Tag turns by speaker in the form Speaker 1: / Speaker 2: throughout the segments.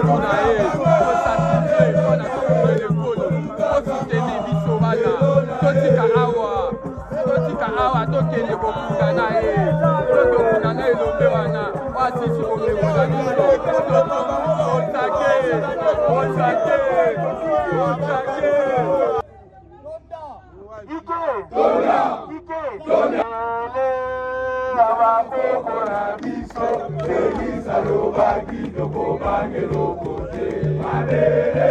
Speaker 1: Mutu na ye tosakrifie mpo na tokundela ekolo, tosuteni biso bana, totika awa, totika awa, tokende kokunda na ye, tokokunda na elombe wana oyo asisi komekola biso. Otake, otake, otake.
Speaker 2: Ike! Ike! Ele abakoko na biso Felix alobaki tokobanga eloko te. Mabele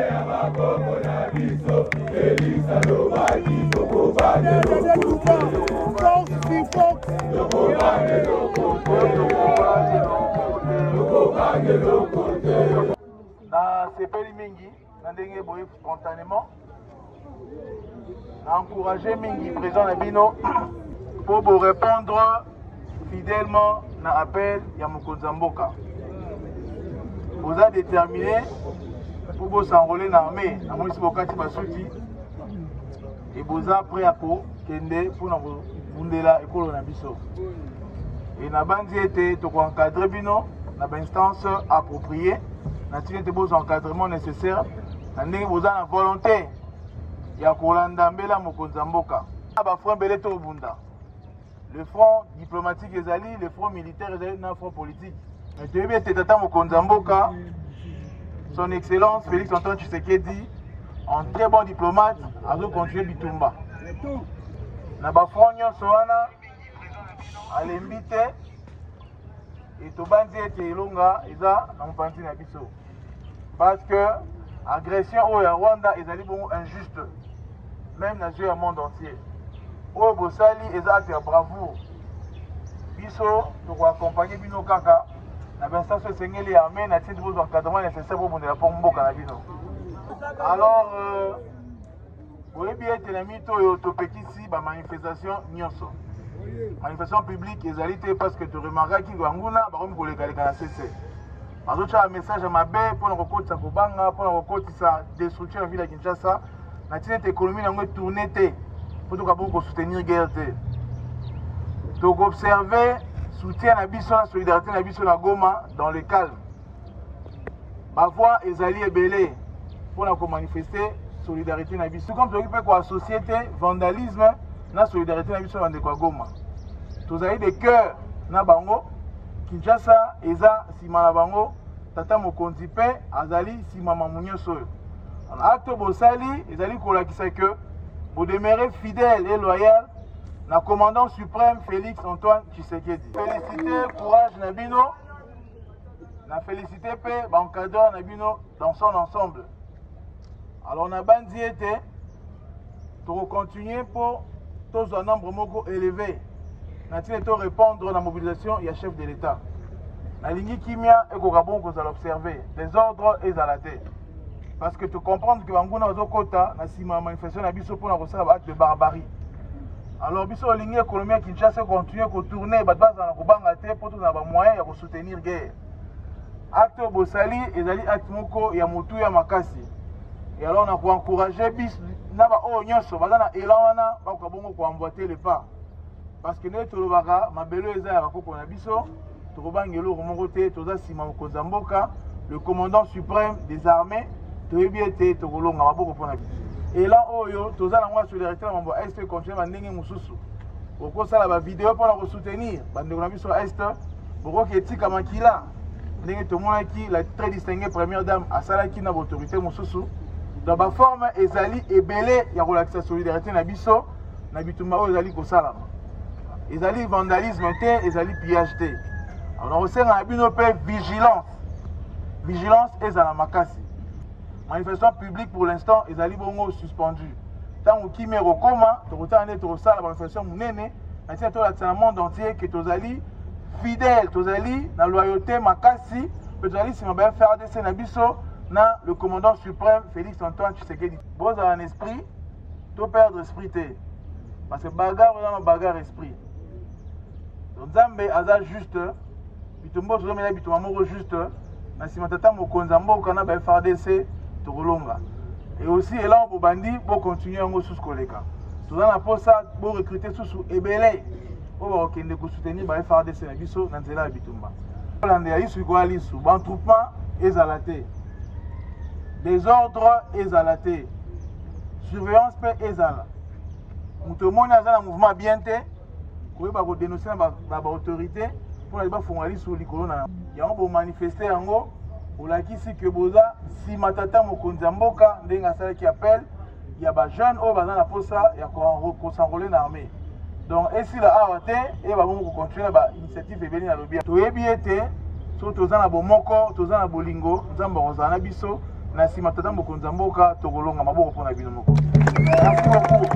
Speaker 2: ya bakoko na biso Felix alobaki tokobanga eloko te. Tokobanga eloko te. Tokobanga eloko te.
Speaker 3: Nasepeli mingi na ndenge boye spontanément na encourage mingi président na bino mpo borépondre fidèlement na appel ya mokonzi ya mboka. Boza déterminé mpo bosenrole na armée, namonisi bokati basuki e boza prêt ya kokende mpona kobundela ekolo na biso. E nabanzi ete tokoencadre bino na bainstance appropriée, na ntina ete bozwa encadrement nécessaire na ndenge boza na volonté ya kolanda mbela mokonzi ya mboka. Na bafront ebele tobunda, le front diplomatique ezali, le front militaire ezali, na front politique. Mais toyebi ete tata mokonzi ya mboka, son excellence Félix Antoine Tshisekedi, en très bon diplomate, azocontinue bitumba na bafront nyonso wana, alembi te. E tobanzi ete elonga eza na mopanzi na biso, parce que agression oyo ya Rwanda ezali bongo injuste même na yeux ya monde entier. Oyo bosali eza acte ya bravoure. Biso tokoaccompagne bino kaka na bainstance oyo esengeli ya armée, na tindi bozwa encadrement nécessaire bobundela mpo mboka na bino. Alors boyebi ete na mito oyo topekisi bamanifestation nyonso, manifestation publique ezali te, parce que toremarkaki banguna bakomi kolekaleka na sese, bazotya message ya mabe mpona kokotisa kobanga, mpona kokotisa destruction ya ville ya Kinshasa, na ntina ete économie na yango etourne te, mpo toka bongo kosoutenir guerre te. Tokoobserve soutien na biso na solidarité na biso na Goma dans le calme. Bavoix ezali ebele mpona komanifeste solidarité na biso, comme tokoki mpe koassocie te vandalisme na solidarité na biso na bandeko ya Goma. Tozali de cœur na bango, Kinshasa eza nsima na bango, tata mokonzi mpe azali nsima mamu nyonso oyo. Acte bosali ezali kolakisa ke bodemeure fidèle et loyal na commandant suprême Félix Antoine Tshisekedi. Félicité courage na bino, na félicité mpe baencadreur na bino dans son ensemble. Alors nabandi ete tokocontinue mpo tozwa nombre moko élevé na ntina to répondre na mobilisation ya chef de l'État. Nalingi kimia ekoka bongo kozala observé, désordre ezala te, parce que tocomprendre ke banguna bazokɔta na nsima ya manifestation na biso mpona kosala baacte de barbarie. Alors biso olingi économie ya Kinshasa econtinue kotourne, bato bazala na kobanga te, mpo tozala bamoyen ya kosoutenir guerre. Acte oyo bosali ezali acte moko ya motuya makasi. Et alors na koencourage bis na baoyo nyonso baza na élan wana, bakoka bongo koemboite le pas, parce que ndenge tolobaka, mabele oyo eza ya bakoko na biso, tokobanga eloko moko te. Toza nsima mokonzi ya mboka, le commandant suprême des armées, toyebi ete tokolonga. Maboko mpona biso. Élan oyo toza nango ya solidarité na mambo ya Est continue bandenge mosusu. Okosala bavideo mpona kosoutenir bandeko na biso ya Est, bokoki etika makila ndenge tomonaki la très distinguée première dame asalaki na baautorité mosusu. Donc baforme ezali ebele ya kolakisa solidarité na biso na bitumba oyo ezali kosalama. Ezali vandalisme te, ezali pillage te. Alors nakosenga na bino mpe vigilance, vigilance ezala makasi. Manifestation publique pour l'instant ezali bongo suspendu. Ntango kimia ekokoma, tokotala nde tokosala manifestation monene na ntina tolakisa na monde entier ke tozali fidèle, tozali na loyauté makasi mpe tozali nsima ba FARDC na biso na le commandant suprême Félix Antoine Tshisekedi. Bozala na esprit, to perdre esprit te, parce que bagarre eza na bagarre esprit. Donc Nzambe aza juste, bitumba tozomela bitumba moko juste na nsima tata mokonzi ya mboka na ba FARDC, tokolonga. Et aussi élan bobandi, bocontinue yango susu koleka. Toza na posa borecrute susu ebele oyo bakokende kosoutenir ba FARDC na biso na nzela ya bitumba. Olandela lisu likoya lisu, baentroupement. ezala te, desordre ezala te, surveillance mpe ezala. Moto omoni aza na mouvement bien te, koyeba kodenonse na baautorité mpona bafongola liso likolo na yango. Bomanifeste yango, olakisi ke boza nsima tata mokonzi ya mboka ndenge asalaki appel ya bajeune oyo baza na mposa ya kosenrole na armée. Donc esila awa te, eyeba bongo kocontinue na bainitiative ebele. Nalobi, toyebi ete soki toza na bomoko, toza na bolingo, Nzambe akozala na biso na nsima tata mokonzi ya mboka, tokolonga. Maboko mpona bino moko. Merci beaucoup.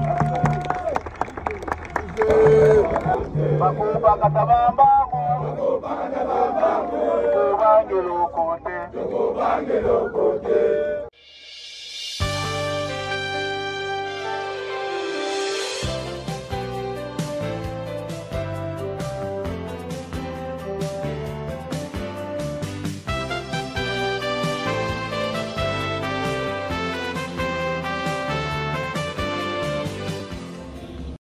Speaker 3: Bakobakata bambangu, tobangeloko te.